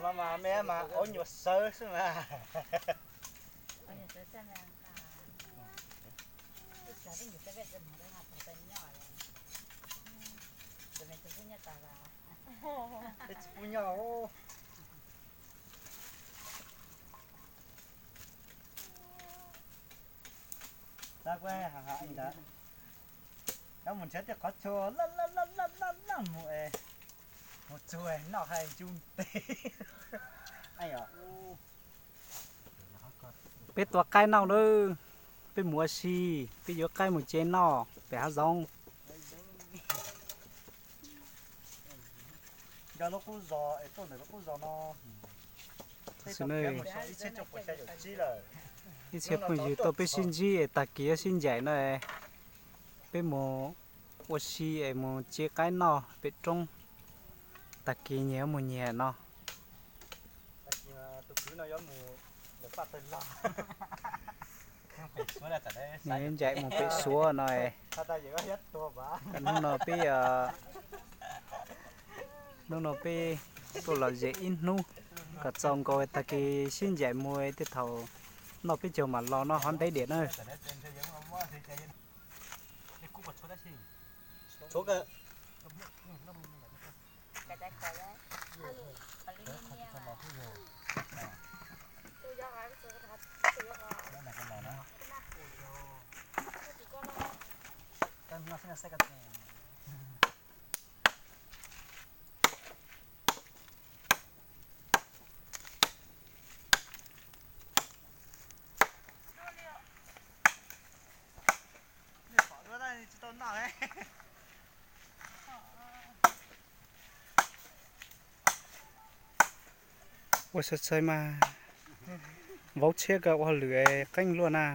Mas me mas ob nyuag sawv xwb mas. Peb tsis pub nyob. Tab kuv ha ha ntawd, nyob mus nrhiav tej qhov tsua laj laj laj laj laj mus es, mus txug noj hais ncu nte. Peb tua qaib noj lawm, peb mus ua si, peb yuav qaib mus tsev noj pem hav zoov. Nco lub qub zos es tuaj ntawm lub qub zos no. Ib txhia phooj ywg tuaj peb sib ntsib es tag kis yuav sib ncaim no, peb mus ua si es mus tsev qaib noj pem roob, tag kis nyias mus nyias no. Nws ncaim mus pem Suav no. Hnub no peb, hnub no peb tuaj lom zem ib hnub kom txaus nkaus, tag kis sib ncaim mus tej thaum noj peb caug mam los no hov ntev diam na. Ua txhais txhais mas vauv tshiab kawg ua hauj lwm qeeb luaj na.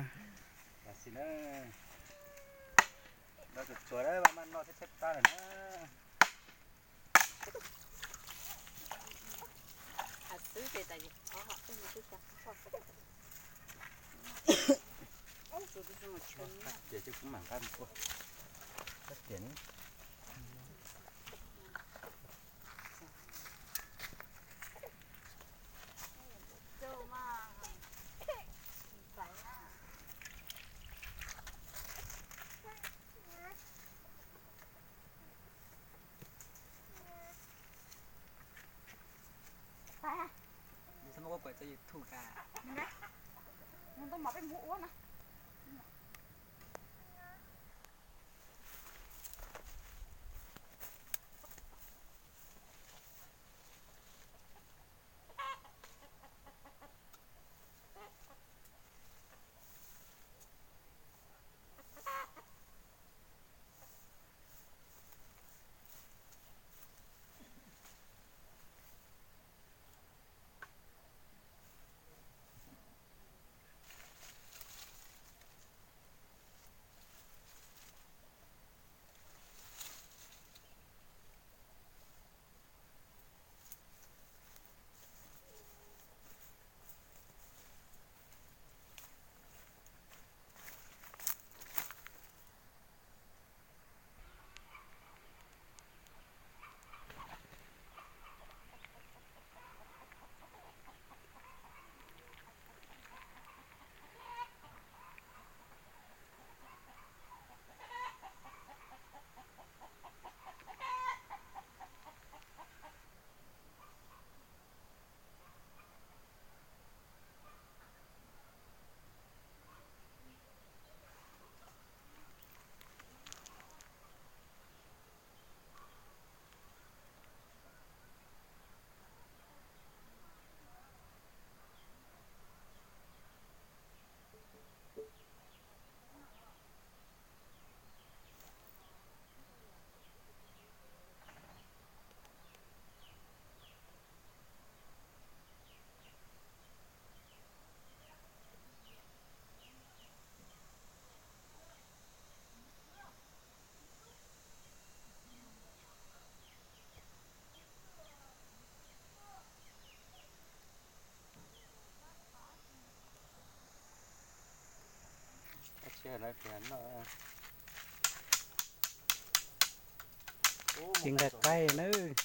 Tsis nqaij qaib nawb.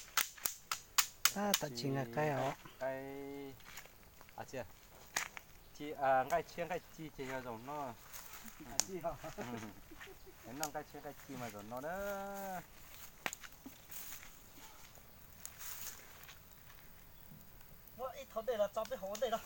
Tab tom ci nqaij qaib os. Nqaij tshiab nqaij ci ces yog zaum no. Noj nqaij tshiab nqaij ci mas zaum no na. Muab ib thau dej los tso peb haus ua ntej no.